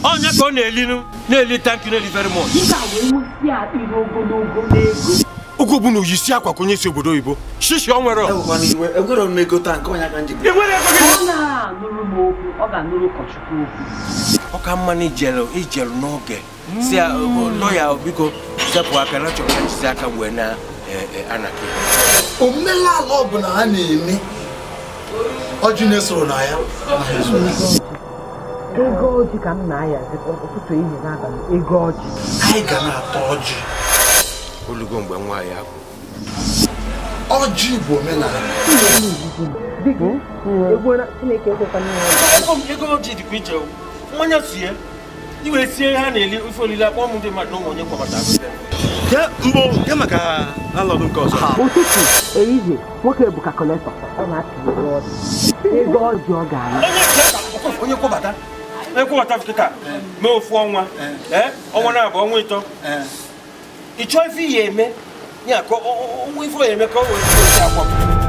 Onye ka ọ na-elinu na-eli thank you na-eli very much. Oge ọbụla oyi si akwa ka onye si obodo oyibo shishi o nwere enwere m ego taa nke onye aka njikọ enwere ego gị ọ na-anụrụ m okwu ọ ga-anụrụ ụkọchukwu okwu ọ ka mma na ijelu n'oge si lọya biko sepụ aka na chọrọ ka njizi aka wee na anaki omenala ọbụla ha na-eme ọjị na-esoro na ya. Ego ọjị ka m na-ayazi ụtụtụ ehihie n'abalị ego ọjị anyị ga na-ata ọjị olugo mgbe nwa ya bụ ọjị bụ omenala. Ego ọjị dịkwa iche mmanya sie iwe sie ha na-eli ofe olile akpọ m ndị mmadụ na ụmụ onye kwabata mbụ nke maka landlord nke ọzọ ụtụtụ ehihie nwoke bụ kakọletọ ọ na-apị ego ọjị ọ ga-ana onye kwabata onye kwabata kịta mee ofu ọnwa ọnwa na-abụ ọnwa ịtọ ị chọọ ife ihe eme ya ka ọnwa ife ya eme ka ọ wee akwa.